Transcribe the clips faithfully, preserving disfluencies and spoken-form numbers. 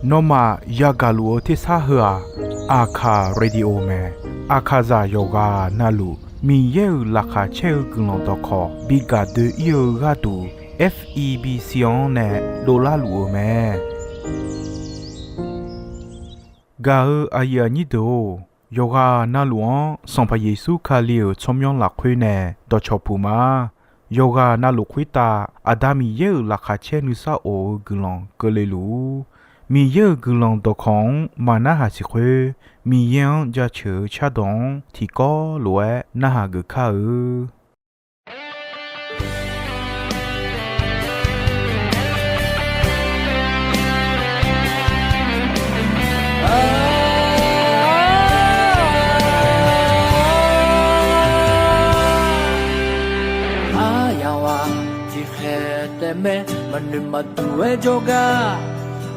Nawmaf yagaq luf-eu tersar heu-aq, Aqkaq Radio mae. Aqkaqzaq yawqghaq navluf Miqyaer-euq laqkhaq caer-eu guiqlanq dawqkawq bi gaq doe-ir-eu gharduq, F E B C-anr nae dovlar luf-eu mae. Gaq-eu aqyuif aqnyir deuq-or, yawqghaq navluf-anr Sanqpaq Yeqsur Kali-euq tsawrmyanr lafkhoer nae dawqcawq puq ma. Yawqghaq navluf khoertav Aqda Miqyaer-euq laqkhaq caer nuisar of-eu guiqlanq keuvle luf-ur. Miqyaer-euq guiqlanq dawqkawq-anr maqnarhaq siq khoer, Miqyaer-anr jaceuq-eu cardawq-anr tiqkawv lof-aer narhaq geuf kar-eu. Aryamq-aq tiqkhaeq taef mae, maqnoeq maqduq-aer jawrgar,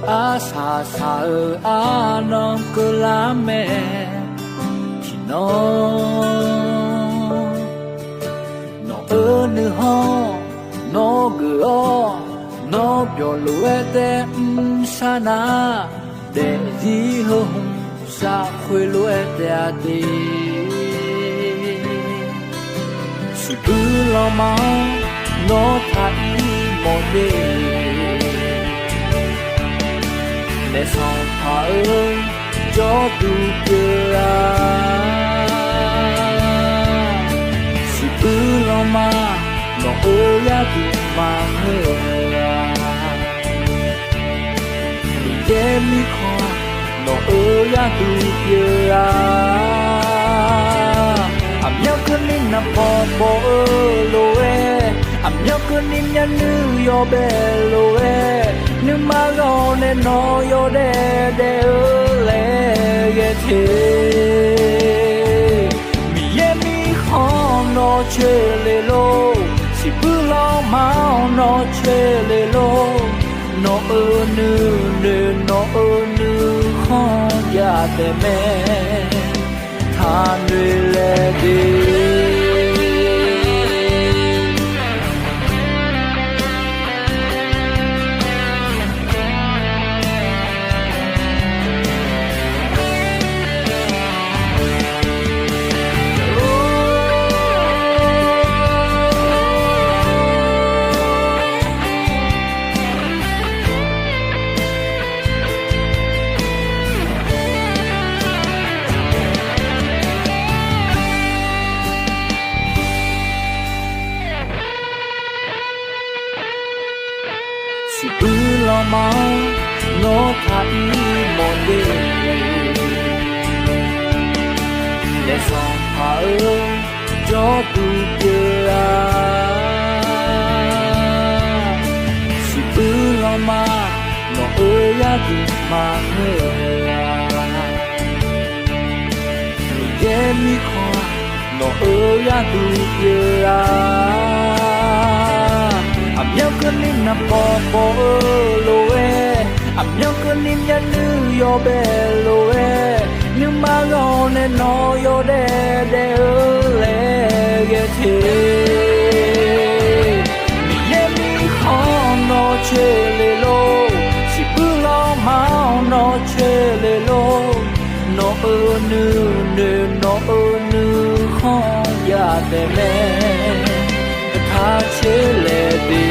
arsaq saq-eu arnan keuvlar mae. Tiqnan nawq-eu nuikhanr nawr geuf-awr, nawr byawq lof-aer taef mr sar nar, daefzir heu hmq saf khoerlof-aer taef-a de. Siqbuir lanma-anr nawr taq-ir mawf de. Naef Sanqpaq-eu jawrduq pyeuf-a. Siqbuir lanma nawq-eu gharduq maqngeur-a. Miqyaer mirkhanq nawq-eu gharduq pyeuf-a. Aqmyanluf keuvni naqbawq bawq-eu lof-aer, aqmyanluf keuvni myavnuiv yawbae lof-aer, nuima ghawq nae nawq yawdaef daef-eu laer ghae te. Miqyaer mirkhanq nawq coeq le lor, siqbuir lanma-anr nawr coeq le lor. Nawq-euq nuinoeq nawq-euq nuikhanr jav taef mae. Taqnoeq laeq de. Siqbuir lanma-anr nawr taq-ir mawf de. Naef Sanqpaq-eu jawrduq pyeuf-a. Siqbuir lanma nawq-eu gharduq maqngeur-a. Miqyaer mirkhanq nawq-eu gharduq pyeuf-a. Aqmyanluf keuvni naqbawq bawq-eu lof-aer, aqmyanluf keuvni myavnuiv yawbae lof-aer, nuima ghawq nae nawq yawdaef daef-eu laer ghae te. Miqyaer mirkhanq nawr coeq le lor, siqbuir lanma-anr nawr coeq le lor. Nawq-euq nuinoeq nawq-euq nuikhanr jav taef mae. Taq coeq laeq de.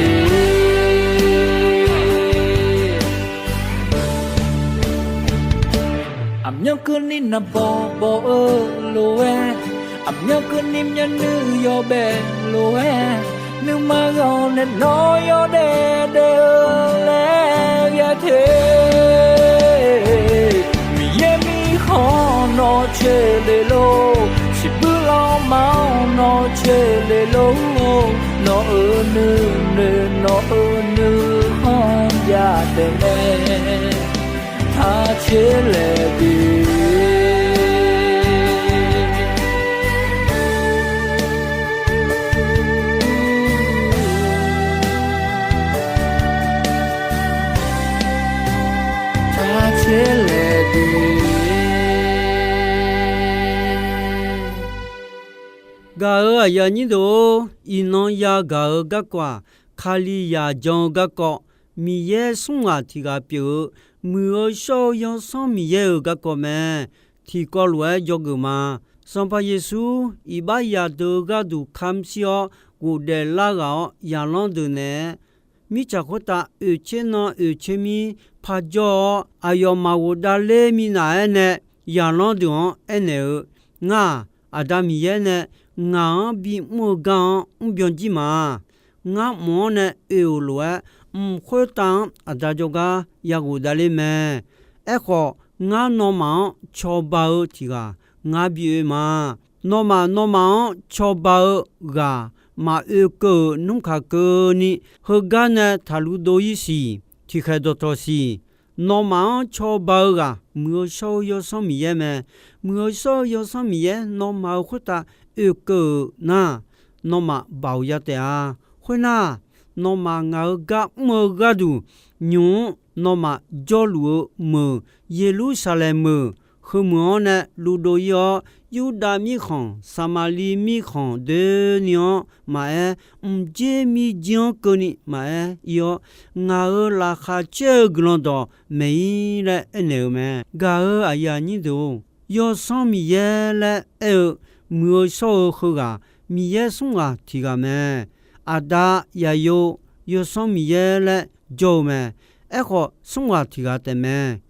Aqmyanluf keuvni naqbawq bawq-eu lof-aer, aqmyanluf keuvni myavnuiv yawbae lof-aer, nuima ghawq nae nawq yawdaef daef-eu laer ghae te. Miqyaer mirkhanq nawr coeq le lor, siqbuir lanma-anr nawr coeq le lor. Nawq-euq nuinoeq nawq-euq nuikhanr jav taef mae. Taq coeq laeq de. Taq coeq laeq de. Gaq-euq aqyuif aqnyir deuq-or, iqnan yagaq-eu garkawv-aq, Kalizaq jan-eu garkawv, Miqyaer smr ghaq tiq ghaq pyeuf-eu, muiq-eu shawr-eu Yawsanr Miqyaer-euq garkawv mae. Tiqkawv lof-aer dzawgeuf ma. Sanqpaq Yeqsur iqbax yadeuq gharduq kamq shir-awr ghofdaef lar ghaq-awr, zaqlanr deuq naeq-aer mirtsaq khoertav oeqtser nan oeqtser mir parjawr-awr, aqyawf maqghof davler minav-aer nae, zaqlanr deuq-anr aernaeq-eu, Ngar-aq, Aqda Miqyaer nae ngaq-anr bimr-eu gar-anr mrbyan jir ma. Ngar mq-anr nae oe-euq lof-aer, mq khoertav-anr Aqda jawrgar yaghof davler mae. Aerkhawf, ngar nawmaf-anr cawba-eu tiq ghaq ngar bi oe ma. Nawmaf, nawmaf-anr cawba-eu ghaq maqoe keuv-euq nmr kaq keuvni, heugar nae taqluv dov-ir siq. Tiqkhaeq dawqtawq siq. Nawmaf-anr cawba-eu ghaq, muiq-eu shawr-eu Yawsanr Miqyaer mae. Muiq-eu shawr-eu Yawsanr Miqyaer nawmaf-euq khoertav oekeuv-euq nar, nawmaf baoq ya taef-a. Khoernar, nawmaf ngaq-euq gar mr-eu gharduq, nymq-mr nawmaf jawrluf-eu meuq, Yeqlursaqlaeq meuq, heumeuq-anr nae luvdov-ir-awr, Yurdav mirkhanq, Saqmaqliv mirkhanq doeni-anr maqaer, mqdzer mirjir-anr keuvni maqaer ir-awr, ngaq-euq laqkhaq caer-eu guiqlanq dawq maeq-ir laer aernaeq-eu mae. Gaq-euq aqyuif aqnyir deuq-or, Yawsanr Miqyaer laer aer-eu muiq-eu shawr-eu heughaq, Miqyaer smr ghaq tiq ghaq mae. Aqda, Zaqyo, Yawsanr Miqyaer laer jawr-eu mae. Aerkhawf, smr ghaq tiq ghaq taef mae.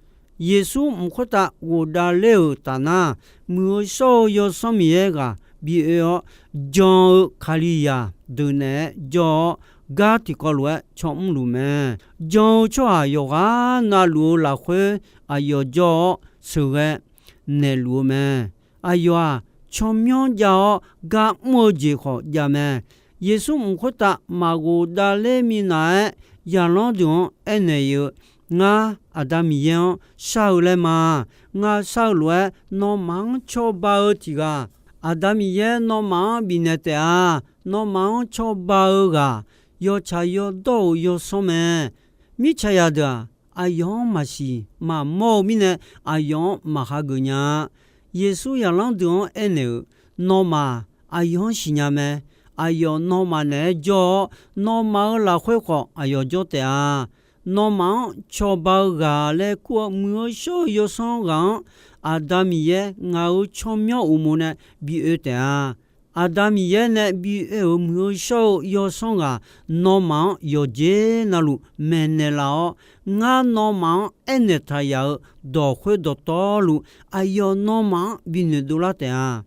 Yeqsur mq khoertav ghofdav ler-euq taf nar, muiq-eu shawr-eu Yawsanr Miqyaer ghaq bi oe-awr, jan-eu Kalizaq deuq naeq-aer jawr-awr, gar tiqkawv lof-aer caw mrluf mae. Jan-eu tsawrhaq yawqghaq navluf-eu lafkhoer aqyawf jawr-awr, sheuqghae naeqluf-eu mae. Aqyawf-aq, tsawrmyanr jav-awr gar mr-eu jeq khawf jav mae. Yeqsur mq khoertav maqghof davler minav-aer, zaqlanr deuq-anr aernaeq-eu, Ngar, Aqda Miqyaer-anr shar-eu laer ma. Ngar shar-eu lof-aer, nawmaf-anr cawba-eu tiq ghaq, Aqda Miqyaer nawmaf-anr bifnaeq taef-a. Nawmaf-anr cawba-eu ghaq, yawtsaq yawdawr-euq Yawsanr mae. Mirtsaq zaqdeuq-aq, aqyawf-anr maqsiq maqmawr-eu mirnae, aqyawf-anr maqhageuf nya-a. Yeqsur zaqlanr deuq-anr aernaeq-euq, Nawmaf aqyawf-anr siqnya mae. Aqyawf nawmaf naeq-aer jawr-awr, nawmaf-euq lafkhoer khawf aqyawf jawr taef-a. Nawmaf-anr cawba-eu ghaq laer kur-awr, muiq-eu shawr-eu Yawsanr ghaq-anr, Aqda Miqyaer ngaq-euq tsawrmyanr uqmov nae bi oe taef-a. Aqda Miqyaer nae bi oe-euq muiq-eu shawr-eu Yawsanr ghaq, nawmaf-anr yawqjeq navluf maeqnaeq laf-awr, ngar nawmaf-anr aernaeq taq yaf-euq dawq khoer dawqtawvluf, aqyawf nawmaf-anr binoeq dovlar taef-a.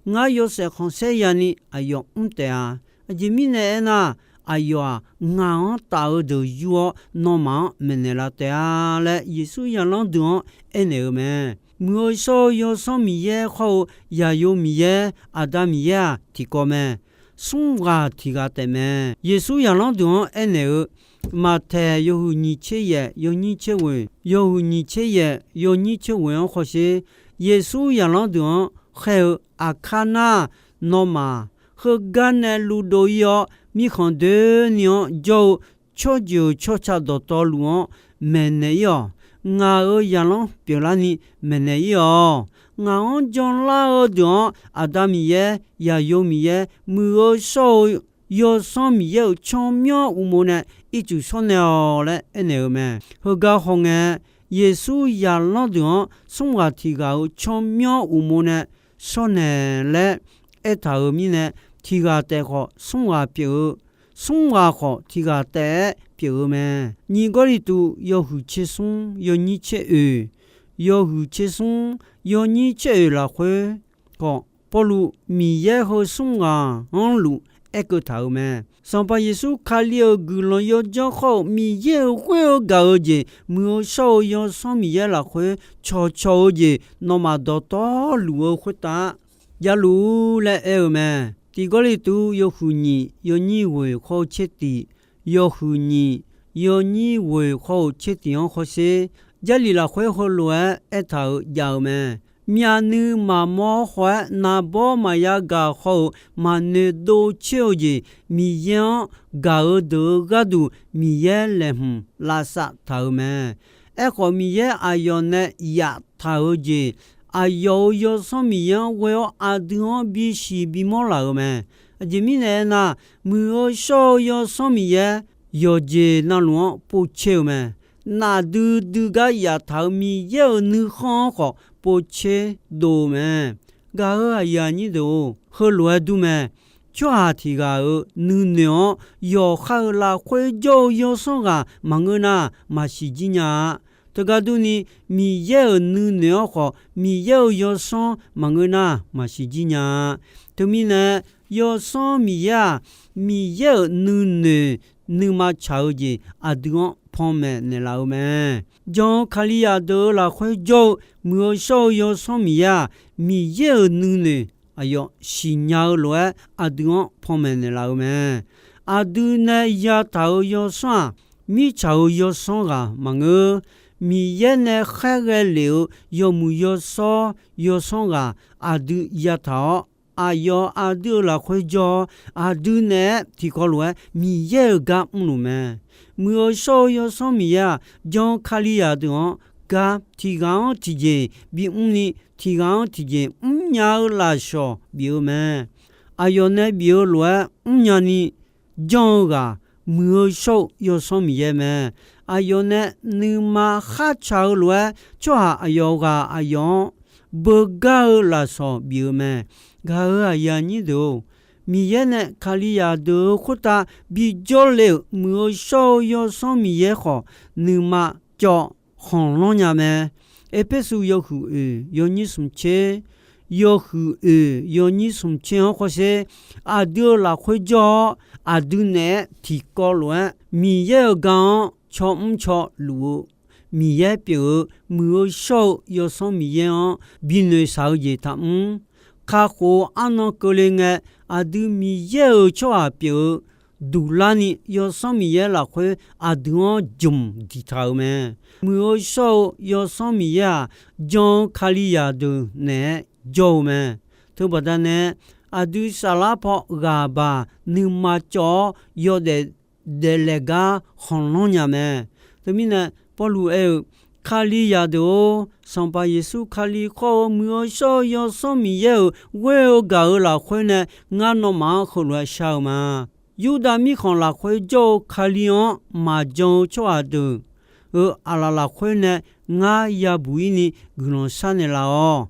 Ngar yawshaef khanqsaer yani aqyawf mr taef-a. Aqjeq mirnae aernar, aqyawf-aq, ngaq-anr taf-eu deuq yur-awr, nawmaf-anr maeqnaeq laf taef-a laer, Yeqsur zaqlanr deuq-anr aernaeq-eu mae. Muiq-eu shawr-eu Yawsanr Miqyaer khawr-eu Zaqyo Miqyaer, Aqda Miqyaer-aq tiqkawv mae. Smr ghaq tiq ghaq taef mae. Yeqsur zaqlanr deuq-anr aernaeq-eu, Maqtaeq yawhuiq nyiq tser yaef yawnyir tser ghoeq, yawhuiq nyiq tser yaef yawnyir tser ghoeq-anr hawsher. Yeqsur zaqlanr deuq-anr khaer-eu, Aqkar nar, nawmaf heugar nae luvdov-ir-awr, mirkhanq doeni-anr jawr-eu tsawrjeuq tsawrca dawqtawvluf-anr maeqnaeq-ir-awq. Ngaq-euq zaqlanr pyeuflarni maeqnaeq-ir-awq. Ngaq-anr janlar-eu deuq-anr, Aqda Miqyaer, Zaqyo Miqyaer, muiq-eu shawr-eu Yawsanr Miqyaer-euq tsawrmyanr uqmov nae ircuf shawr naeq-awq laer aernaeq-eu mae. Heugar hawngae, Yeqsur zaqlanr deuq-anr smr ghaq tiq ghaq-euq tsawrmyanr uqmov nae shawr naeq laer aertaq-euq mirnae, tiq ghaq taef khawf smr ghaq pyeuf-eu, smr ghaq khawf tiq ghaq taef-aer pyeuf-eu mae. Nyiq Gawrliqtu yawhuiq tser smr yawnyir tser oeq, yawhuiq tser smr yawnyir tser oeq lafkhoer khawf, Pawrluv Miqyaer heu smr ghaq-anr luf aerkeuv taq-euq mae. Sanqpaq Yeqsur Kali-euq guiqlanq yawdzanr khawr-eu Miqyaer-euq ghoer-eu gaq-eu jeq, muiq-eu shawr-eu Yawsanr Miqyaer lafkhoer cawqcawq-eu jeq, nawmaf dawqtawvluf-eu khoertav javluf-ur laer aer-eu mae. Tiq Gawrliqtu yawhuiq nyiq yawnyir ghoeq khawr-eu tser tiq, yawhuiq nyiq yawnyir ghoeq khawr-eu tser tiq-anr hawsher. Jarlif lafkhoer heulof-aer aertaq-euq jav-eu mae. Myavnuiv maqmawr khawf-aer naqbawr maqya gaq khawr-euq maqnoeq dov coer-eu jeq, Miqyaer-anr gaq-eu deuq-euq gharduq Miqyaer laeqhmq lavsav taq-euq mae. Aerkhawf, Miqyaer aqyawf nae yaftaq-euq jeq, aqyawf-euq Yawsanr Miqyaer-anr ghoe-awr aqdui-anr bisiq bimawr laf-euq mae. Aqjeq mirnae aernar, muiq-eu shawr-eu Yawsanr Miqyaer, yawqjeq navluf-anr povtser-eu mae. Nafdui dui gar yaftaq-euq Miqyaer-euq nuikhanr-anr khawf povtser dov-eu mae. Gaq-euq aqyuif aqnyir deuq-or, heulof-aer dur mae. Tsawrhaq tiq ghaq-euq nuinoeq-anr yawqha-euq lafkhoer jawr-eu yawsanr ghaq maqngeur nar, maqsiq jir nya-a. Teugar durni, Miqyaer-euq nuinoeq-anr khawf, Miqyaer-euq yawsanr maqngeur nar, maqsiq jir nya-a. Teumirnae, yawsanr Miqyaer-aq, Miqyaer-euq nuinoeq nuima tsaq-eu jeq aqdui-anr panmaeq naeqlaf-eu mae. Jan-eu Kalizaq deuq-euq lafkhoer jawr-eu muiq-eu shawr-eu yawsanr Miqyaer-aq, Miqyaer-euq nuinoeq aqyawf siqnya-eu lof-aer aqdui-anr panmaeq naeqlaf-eu mae. Aqdui nae yataq-euq yawsanr-aq, mirtsaq-euq yawsanr ghaq maqngeur. Miqyaer nae khaerghae lef-eu yawmuiq yawshawr yawsanr ghaq aqdui yataq-awr, aqyawf aqdui-euq lafkhoer jawr-awr, aqdui naeq-aer tiqkawv lof-aer Miqyaer-euq gar mrluf mae. Muiq-eu shawr-eu yawsanr Miqyaer-aq, jan-eu Kalizaq deuq-anr gar tiq ghaq-anr tiqjeq bimr ni, tiq ghaq-anr tiqjeq mrnya-eu lafshawq bif-eu mae. Aqyawf nae bif-eu lof-aer mrnya ni janr-eu ghaq, muiq-eu shawr-eu yawsanr Miqyaer mae. Aqyawf nae nuima khartsaq-eu lof-aer, tsawrhaq aqyawf ghaq aqyawf-anr beugar-eu lafshawq bif-eu mae. Gaq-euq aqyuif aqnyir deuq-or, Miqyaer nae Kalizaq deuq-euq khoertav bijawr le-euq muiq-eu shawr-eu yawsanr Miqyaer khawf, nuima cawv khanqlanr nya mae. Erpersu yawhuiq oeq yawnyir smq tser, yawhuiq oeq yawnyir smq tser-anr khawf sher, aqdui-euq lafkhoer jawr-awr, aqdui naeq-aer tiqkawv lof-aer Miqyaer-euq gar-anr caw mr caw luf-eu Miqyaer pyeuf-eu muiq-eu shawr-eu yawsanr Miqyaer-anr binoeq shaq-eu jeq taqmr. Kakhof-eu arnan keuvle ngae, aqdui Miqyaer-euq tsawrhaq pyeuf-eu duqlar ni yawsanr Miqyaer lafkhoer aqdui-anr jmq diqtaq-euq mae. Muiq-eu shawr-eu yawsanr Miqyaer-aq, jan-eu Kalizaq deuq naeq-aer jawr-eu mae. Teubaqda nae aqdui saflar paw ghaq baq nuima cawv-awr yawdaef daeflaeq gar khanqlanr nya mae. Teumirnae Pawrluv aer-eu, Kalizaq deuq-or, Sanqpaq Yeqsur Kali khawr-eu muiq-eu shawr-eu yawsanr Miqyaer-euq ghoer-eu gaq-euq lafkhoer nae ngar nawmaf-anr heulof-aer shar-eu ma. Yurdav mirkhanq lafkhoer jawr-eu Kali-anr maqjan-eu tsawrhaq deuq-euq aqlaf lafkhoer nae ngar yabuq-ir ni guiqlanq sharnaeq laf-awq.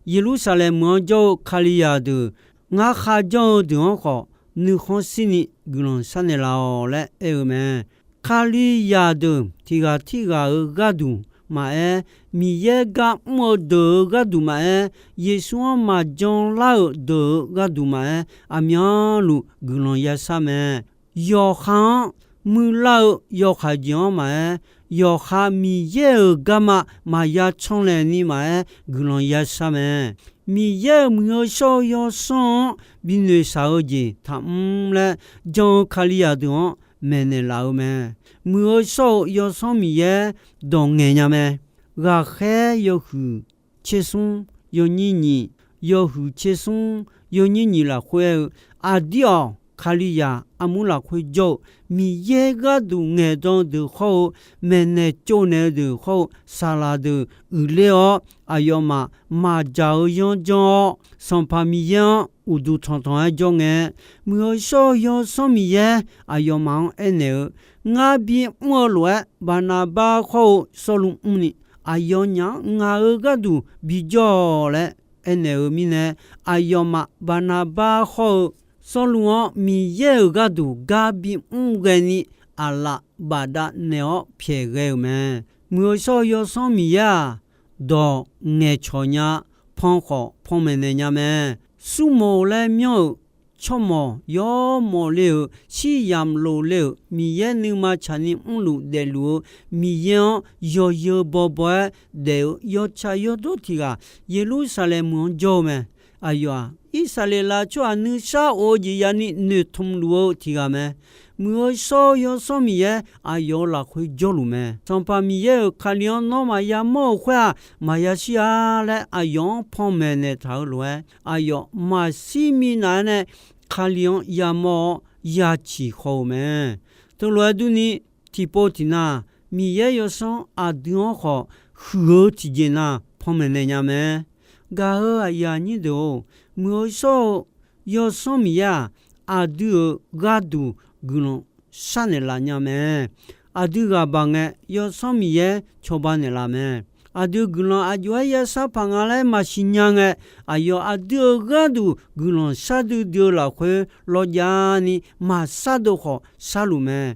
Yeqlursaqlaeq meuq-anr jawr-eu Kalizaq deuq, ngar kharjan-eu deuq-anr khawf nuikhanr shir ni guiqlanq sharnaeq laf-awq laer aer-eu mae. Kalizaq deuq tiq ghaq tirghaq-euq gharduq maqaer, Miqyaer gar mr-eu deuq-euq gharduq maqaer, Yeqsur-anr maqjan lar-euq deuq-euq gharduq maqaer, aqmyanluf guiqlanq yashar mae. Yawqha-anr muiqlar-eu yawkaq jeq-anr maqaer, yawqha Miqyaer-euq garma maqya canlaeq ni maqaer, guiqlanq yashar mae. Miqyaer-euq muiq-eu shawr-eu yawsanr-anr binoeq shaq-eu jeq taqmr laer jan-eu Kalizaq deuq-anr maeqnaeq laf-eu mae. Muiq-eu shawr-eu yawsanr Miqyaer dawq ngaeq nya mae. Ghaqkhaer yawhuiq tsersmr yawnyir nyiq, yawhuiq tsersmr yawnyir nyiq lafkhoer aer-eu, aqdir-awq, Kalizaq armur lafkhoer jawr-eu Miqyaer gharduq ngaeqdan-eu deuq hawr-eu, maeqnaeq tsovnaeq-eu deuq hawr-eu, saqlaq deuq uiqler-awr, aqyawfmaf maqdzaq-eu yanr janr-awr, Sanqpaq Miqyaer-anr uqduq tanqtanq-aer jawr ngae, muiq-eu shawr-eu yawsanr Miqyaer aqyawfmaf-anr aernaeq-eu, ngar bimr-eu lof-aer Baqnaqbar hawr-eu Sawrluv mrni, aqyawfnyaf-anr ngaq-euq gharduq bijawr-awq laer aernaeq-eu mirnae, aqyawfmaf Baqnaqbar hawr-eu Sawrluv-anr Miqyaer-euq gharduq gar bimr ghae ni, aqlaf bafdav naeq-awr pyaeq ghae-euq mae. Muiq-eu shawr-eu yawsanr Miqyaer-aq, dawq ngaeqcawq nya, pan khawf panmaeq naeq nya mae. Smrmawf laer myanr-euq tsawrmawq yawmawf le-euq, shir yamq lof le-euq, Miqyaer nuima tsaqni mrluf daefluf-eu Miqyaer-anr yawzeu bawbaw-aer daef-eu yawtsaq yawdawr tiq ghaq Yeqlursaqlaeq meuq-anr jawr-eu mae. Aqyawf-aq, Irsaqleqlav tsawrhaq nuisar of-eu jeq yani noeqtmq luf-eu tiq ghaq mae. Muiq-eu shawr-eu yawsanr Miqyaer aqyawf-euq lafkhoer jawrluf mae. Sanqpaq Miqyaer-euq Kali-anr nawr maqya mawr-euq khoer-aq, maqya shir-a laer aqyawf-anr panmaeq naeqtaq-eu lof-aer, aqyawf maqshir minav-aer nae Kali-anr yamawr-awr yaciq haw-eu mae. Teulof-aer durni, tiqpov tiqnav Miqyaer yawsanr aqdui-anr khawf huiq-eu tiqjeq nav panmaeq naeq nya mae. Gaq-euq aqyuif aqnyir deuq-or, muiq-eu shawr-eu yawsanr Miqyaer-aq, aqdui-euq gharduq guiqlanq sharnaeq laf nya mae. Aqdui ghaq baq ngae, Yawsanr Miqyaer cawba naeqlaf mae. Aqdui guiqlanq aqjox-aer yashar paq nga laer maqsiq nya ngae, aqyawf aqdui-euq gharduq guiqlanq shardui dui-eu lafkhoer lawjavni maqshardov khawf sharluf mae.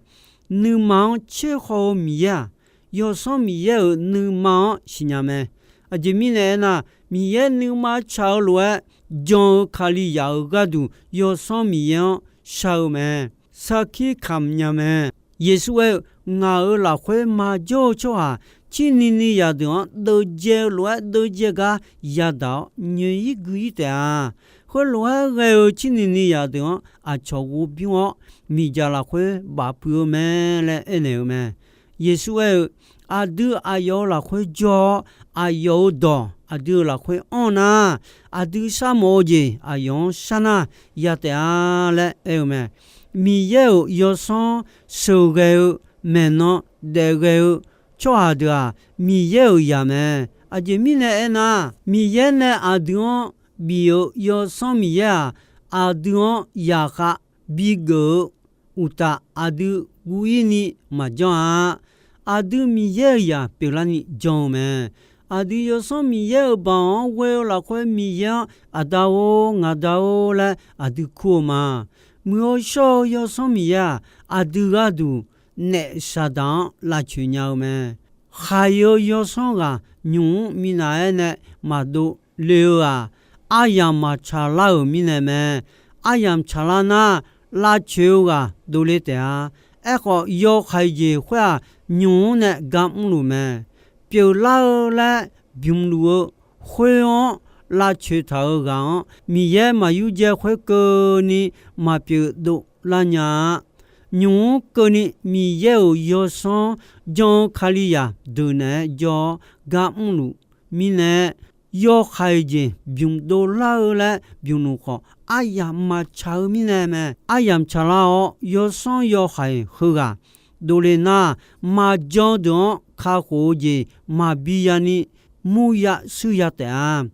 Nuima-anr tserkhaw-eu Miqyaer-aq, Yawsanr Miqyaer-euq nuima-anr siqnya mae. Aqjeq mirnae aernar, Miqyaer nuima tsaq-eu lof-aer jan-eu Kalizaq-euq gharduq Yawsanr Miqyaer-anr shar-eu mae. Sarkir kamq nya mae. Yeqsur aer-eu, Ngaq-euq lafkhoer maqjawr-eu tsawrhaq, cirni ni zaqdeuq-anr deuvjae-eu lof-aer deuvjae gar yadaq-awr nyoeq-ir gui-ir taef-a. Khoerlof-aer ghae-eu cirni ni zaqdeuq-anr aqcawq ghovbymr-awr, miqdzaq lafkhoer bafpuiv-eu mae laer aernaeq-eu mae. Yeqsur aer-eu, Aqdui aqyawf-euq lafkhoer jawr-awr, aqyawf-euq dawq aqdui-euq lafkhoer anr nar, aqdui sharmawf-eu jeq aqyawf-anr shar nar ya taef-a laer aer-eu mae. Miqyaer-euq Yawsanr sheuqghae-eu, maeqnan daefghae-eu tsawrhaq deuq-aq, Miqyaer-euq zaq mae. Aqjeq mirnae aernar, Miqyaer nae aqdui-anr bif-euq Yawsanr Miqyaer-aq, aqdui-anr zaqkhav bigeuf-eu uqtaf, aqdui guv-ir ni maqjanr-a. Aqdui Miqyaer-euq zaq pyeuflarni jan-eu mae. Aqdui Yawsanr Miqyaer-euq baoq-anr ghoe-eu lafkhoer Miqyaer-anr Aqda-or, ngaqda-or laer aqdui kur-eu ma. Muiq-eu shawr-eu Yawsanr Miqyaer-aq, aqdui gharduq naef Saqdaq-anr lavcoeq nya-eu mae. Khaiq-eu Yawsanr ghaq nymq-mr minav-aer nae maqdov le-eu-aq, aryamq maqtsaq lar-euq mirnae mae. Aryamq tsaqlar nar, lavcoeq-eu ghaq dovle taef-a. Aerkhawf, yawhaiq jeq khoer-aq, nymq-mr nae gar mrluf mae. Pyeuflar-eu laer bymq luf-eu khoer-anr lavcoeq taq-euq ghaq-anr, Miqyaer maqyurdzae khoerkeuvni maqpyeuf dovlar nya-a. Nymq-mr keuvni Miqyaer-euq Yawsanr jan-eu Kalizaq deuq naeq-aer jawr-awr gar mrluf mirnae, yawhaiq jeq bymq dovlar-eu laer bymq luf khawf, aryamq maqtsaq-eu mirnae mae. Aryamq tsaqlar-awr, yawsanr yawhaiq heughaq dovle nar, maqjan deuq-anr kakhof-eu jeq maqbi yani murya shuir ya taef-a.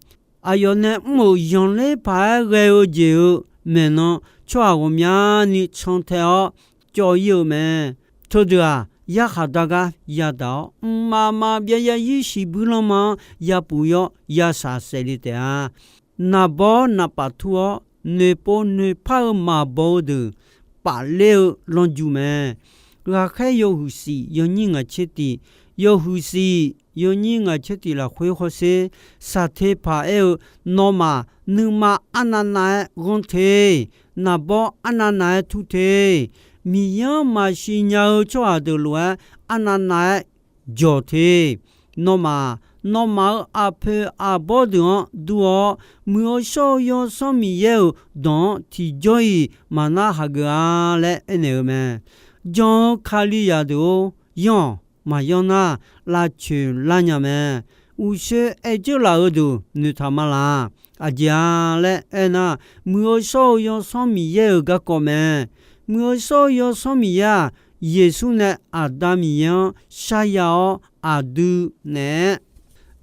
Aqyawf nae mr-euq zanqler paq-aer ghae-eu jeq-euq maeqnan, tsawrhaq ghawqmyani cantae-awr cawv-ir-eu mae. Teudeuq-aq, yarkhaq dar gar yadaq-awr, mqmaq maqbyav zarzir shiqbuir lanma-anr yapuf-ir-awr yashaq saef le taef-a. Naqbawr naqpaf tur-awr, noeqpov noeqpar-eu maqbaw-eu deuq pafler-eu lanrju mae. Ghaqkhaer yawhuiq shif yawnyir ngaq tser tiq, yawhuiq shif yawnyir ngaq tser tiq lafkhoer hawsher, saqteqpaq aer-eu, Nawmaf nuima arnavnav-aer ghanr te. Naqbawr arnavnav-aer tur te. Miqyaer-anr maqsiq nya-eu tsawrhaq deuq lof-aer arnavnav-aer jawq te. Nawmaf, nawmaf-euq aqpoeq aqbawr deuq-anr dur-awr, muiq-eu shawr-eu Yawsanr Miqyaer-euq dawq-anr tiqjawr-iq maqnar hageuf-a laer aernaeq-eu mae. Jan-eu Kalizaq deuq-or, yanr-awq. Maqyanr nar, lavcoeq lar nya mae. Uqshoe aer dzeurlaf-eu deuq noeqtaq ma laq. Aqjeq-a laer aernar, muiq-eu shawr-eu Yawsanr Miqyaer-euq garkawv mae. Muiq-eu shawr-eu Yawsanr Miqyaer-aq, Yeqsur nae Aqda Miqyaer-anr sharya-awr, aqdui naeq-aer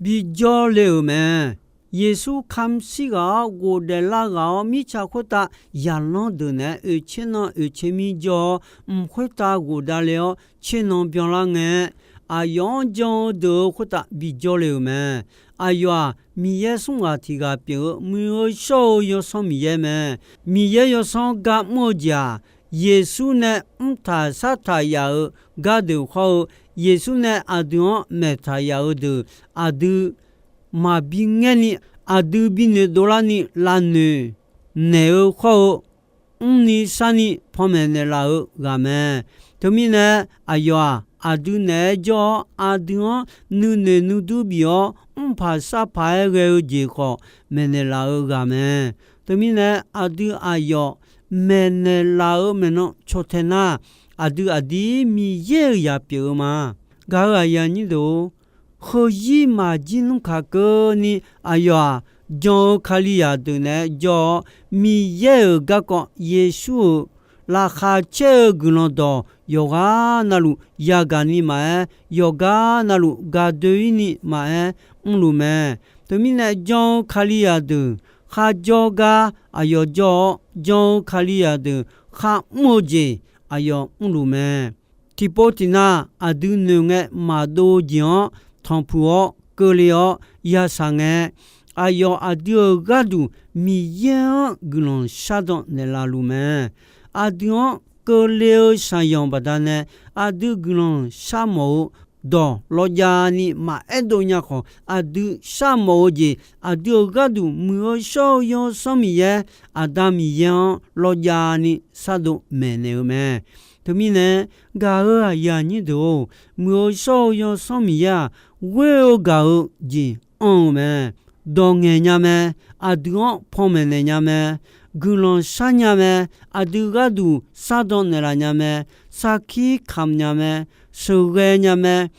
bijawr le-euq mae. Yeqsur kamq shir ghaq-awr ghofdaef lar ghaq-awr, mirtsaq khoertav zaqlanr deuq naeq-aer oeqtser nan oeqtser mir jawr-awr, mq khoertav ghofdav le-awr tser nan byanlar ngae, aqyawf-anr jan-eu deuq-euq khoertav bijawr le-euq mae. Aqyawf-aq, Miqyaer smr ghaq tiq ghaq pyeuf-eu muiq-eu shawr-eu Yawsanr Miqyaer mae. Miqyaer Yawsanr gar mr-eu jeq-aq, Yeqsur nae mrtaq shartaq yaf-euq gardeuq khawr-eu, Yeqsur nae aqdui-anr maeqtaq yaf-eu deuq, aqdui maqbi ngaerni, aqdui binoeq dovlarni lavnoeq naeq-eu khawr-eu, mrni sharni panmaeq naeqlaf-eu ghaq mae. Teumirnae, aqyawf-aq, aqdui naeq-aer jawr-awr, aqdui-anr nuinoeq nuidur bif-awr, mrpaq sharpaq-aer ghae-eu jeq khawf maeqnaeq laf-eu ghaq mae. Teumirnae, aqdui aqyawf maeqnaeq laf-eu maeqnan caw tae nar, aqdui aqdir Miqyaer-euq zaq pyeuf-eu ma. Gaq-euq aqyuif aqnyir deuq-or, heuzir maqjir nmr kaq keuvni aqyawf-aq, jan-eu Kalizaq deuq naeq-aer jawr-awr, Miqyaer-euq garkawv Yeqsur-euq laqkhaq caer-eu guiqlanq dawq yawqghaq navluf yagaq ni maqaer, yawqgar navluf gaq doe-ir ni maqaer mrluf mae. Teumirnae, jan-eu Kalizaq deuq kharjawr gar aqyawf jawr-awr, jan-eu Kalizaq deuq kharmr-eu jeq aqyawf mrluf mae. Tiqpov tiqnav aqdui noeq ngae maqdov-eu jeq-anr tanqpuq-awr keuvle-awr yashaq ngae, aqyawf aqdui-euq gharduq Miqyaer-anr guiqlanq shardan naeqlaf luf mae. Aqdui-anr keuvle-eu shaqyanq baqdanae, aqdui guiqlanq sharmawf-eu dawq lawjav ni maqaer dov nya khawf, aqdui sharmawf-eu jeq, aqdui-euq gharduq muiq-eu shawr-eu Yawsanr Miqyaer, Aqda Miqyaer-anr lawjav ni shardov maeqnaeq-eu mae. Teumirnae, gaq-euq aqyuif aqnyir deuq-or, muiq-eu shawr-eu Yawsanr Miqyaer-aq, ghoer-eu gaq-eu jeq anr-eu mae. Dawq ngaeq nya mae. Aqdui-anr panmaeq naeq nya mae. Guiqlanq shar nya mae. Aqdui gharduq shardan naeqlaf nya mae. Sarkir kamq nya mae. Sheuqghae nya mae.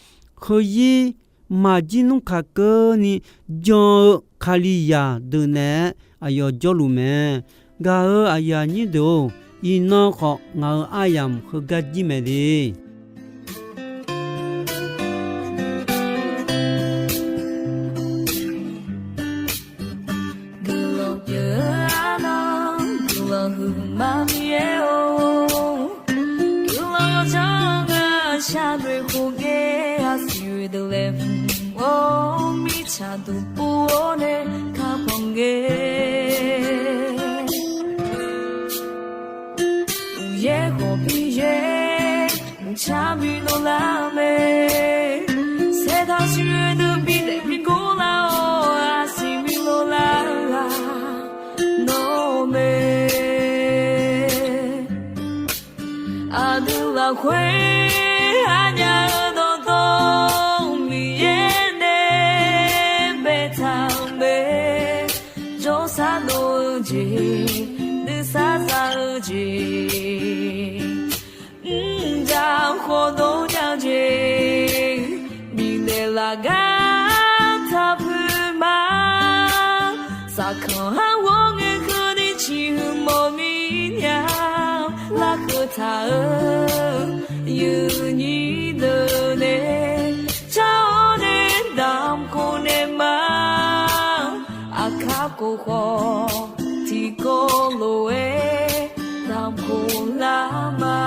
Heuzir maqjir nmr kaq keuvni jan-eu Kalizaq deuq naeq-aer aqyawf jawrluf mae. Gaq-euq aqyuif aqnyir deuq-or, iqnan khawf ngaq-euq aryamq heugar jir mae de. Guiqlanq pyeuf-eu arnan, guiqlanq huiqma Miqyaer-or, guiqlanq yawdzanr-eu shaqnoeq khof ngae, aqsiq deuq laeqhmq-awr mirtsaq duq pov-awr nae kakhanq ngae, Miqyaer khawf Miqyaer, mqtav bi dovlar mae. Saertaq siqyoeq deuq bidaef bi gor lar-awr, aqsiq bi dovlar ghaq nawr mae. Aqdui lafkhoer aqnyaf-eu dawqtawv Miqyaer nae baetaq-eu mae. Jawrsar dov-eu jeq, nuisar za-eu jeq, mrjaq khawf dov nya-eu jeq, bifnaeq laf gar taq puiq ma. Saqkanq har ghawr ngae keuvni ciqhuiq mawf mir nya, larkeuv taq-eu yuifnyir deuq nae, car-awr nae damq khof naeq ma. Aqkar khof khawf tiqkawv lof-aer damq khof lar ma.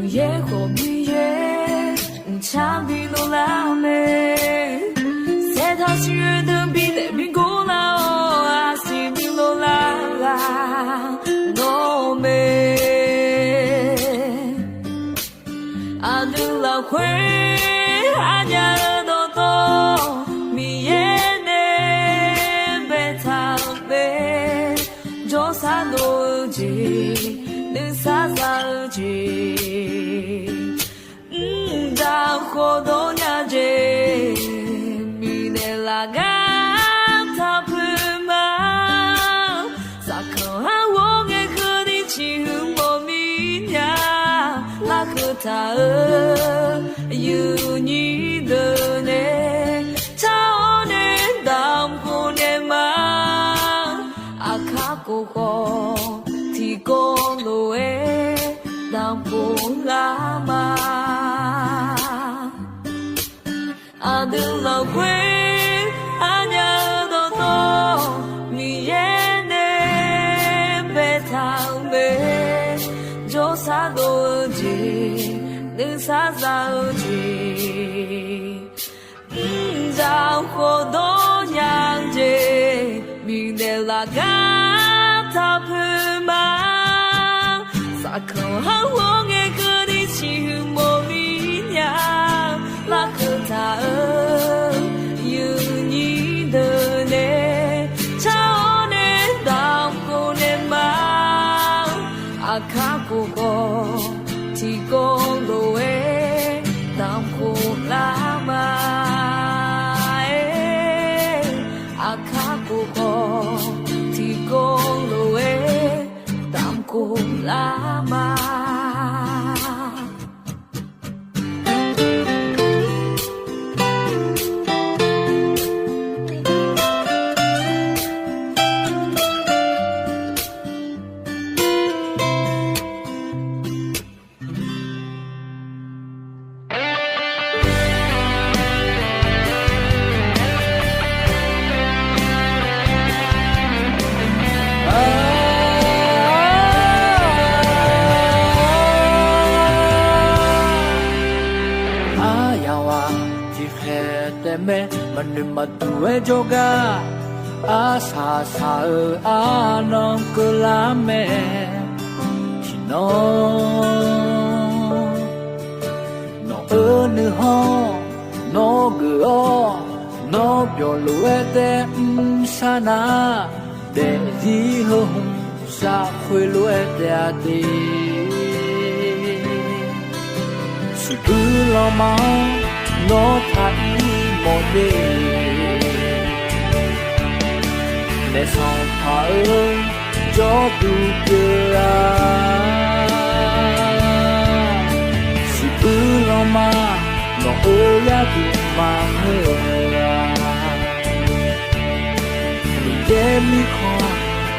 Miqyaer khawf Miqyaer, mqtav bi dovlar mae. Saertaq siqyoeq deuq bidaef bi gor lar-awr, aqsiq bi dovlar ghaq nawr mae. Aqdui lafkhoer aqnyaf-eu dawqtawv Miqyaer nae baetaq-eu mae. Jawrsar dov-eu jeq, nuisar za-eu jeq, mqdaq khawf dov nya jeq, bifnaeq laf gar taq puiq ma. Saqkanq har ghawr ngae keuvni ciqhuiq mawf mir nya, larkeuv taq-eu yuifnyir deuq nae, car-awr nae damq khof naeq ma. Aqkar khof khawf tiqkawv lof-aer damq khof lar ma. Aqdui lafkhoer aqnyaf-eu dawqtawv Miqyaer nae baetaq-eu mae. Jawrsar dov-eu jeq, nuisar za-eu jeq, mqdzaq khawf dawr nya-eu jeq, bifnaeq laf gar taq puiq ma. Saqkanq har ghawr ngae keuvni ciqhuiq mawf mir nya, larkeuv taq-eu yuifnyir deuq nae, car-awr nae damq khof naeq ma. Aqkar khof khawf tiqkawv lof-aer damq khof lar ma. Aqkar khof khawf tiq Khaeq taef mae, maqnoeq maqduq-aer jawrgar, arsaq saq-eu arnan keuvlar mae. Tiqnan nawq-eu nuikhanr, nawr geuf-awr, nawr byawq lof-aer taef mr sar nar, daefzir heu hmq zaq khoerlof-aer taef-a de. Siqbuir lanma-anr nawr taq ir mawf de. Naef sanqpaq-eu jawrduq pyeuf-a. Siqbuir lanma nawq-eu gharduq maqngeur-a. Miqyaer mirkhanq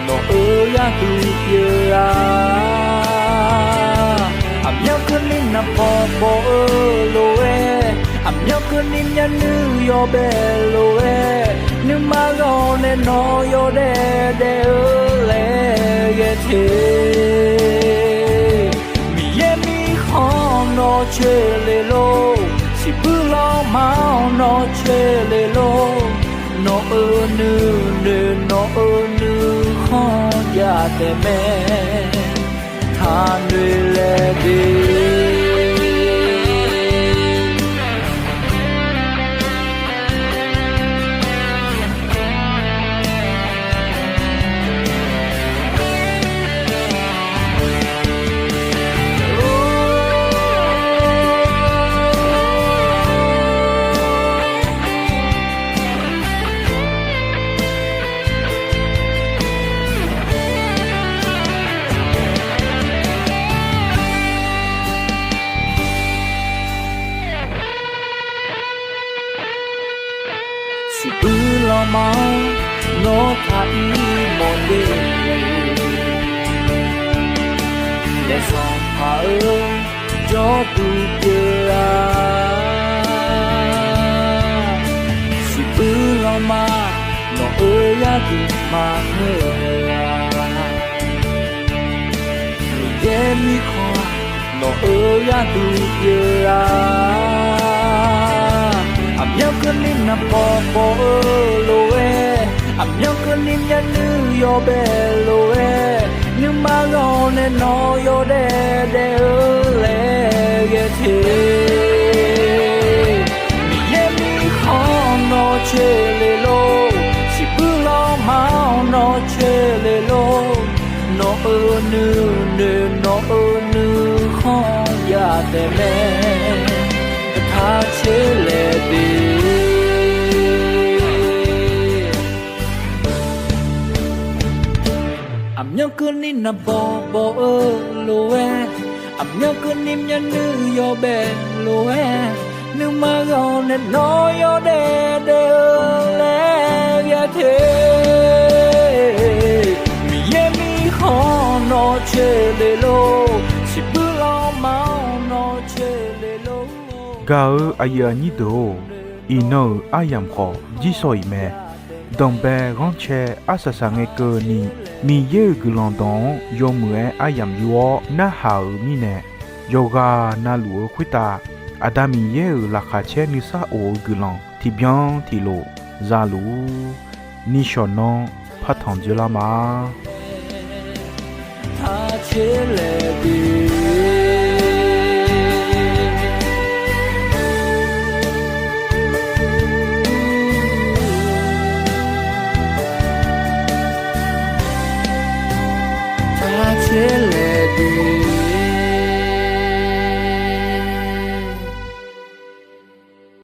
nawq-eu gharduq pyeuf-a. Aqmyanluf keuvni naqbawq bawq-eu lof-aer, aqmyanluf keuvni myavnuiv yawbae lof-aer, nuima ghaq nae nawq yawdaef daef-eu laer ghae te. Miqyaer mirkhanq nawr coer le lor, siqbuir lanma-anr nawr coer le lor. Nawq-eu nuinoeq nawq-eu nuikhanr jav taef mae, taqnoeq laeq de. Siqbuir lanma-anr nawr taq ir mawf de. Naef sanqpaq-eu jawrduq pyeuf-a. Siqbuir lanma nawq-eu gharduq maqngeur-a. Miqyaer mirkhanq nawq-eu gharduq pyeuf-a. Aqmyanluf keuvni naqbawq bawq-eu lof-aer, aqmyanluf keuvni myavnuiv yawbae lof-aer, nuima ghaq nae nawq yawdaef daef-eu laer ghae te. Miqyaer mirkhanq nawr coer le lor, siqbuir lanma-anr nawr coer le lor. Nawq-eu nuinoeq nawq-eu nuikhanr jav taef mae, taq coer laeq de. Aqmyanluf keuvni naqbawq bawq-eu lof-aer, aqmyanluf keuvni myavnuiv yawbae lof-aer, nuima ghaq nae nawq yawdaef daef-eu laer ghae te. Miqyaer mirkhanq nawr coer le lor, siqbuir lanma-anr nawr coer le lor. Gaq-eu aqyuif aqnyir deuq-or, iqnan-euq aryamq khawf jirsawq iq mae. Danqbae ghanrcae arsaq saqngae keuvni, Miqyaer-euq guiqlanq dawq-anr yawmuiq-aer aryamq yur-awr narhaq-euq mirnae, yawqghaq navluf-eu khoertav Aqda Miqyaer-euq laqkhaq caer nuisar of-eu guiqlanq tiqbyan tiqlof zaluf-ur. Nishawq nanr partanq dzeurlar ma.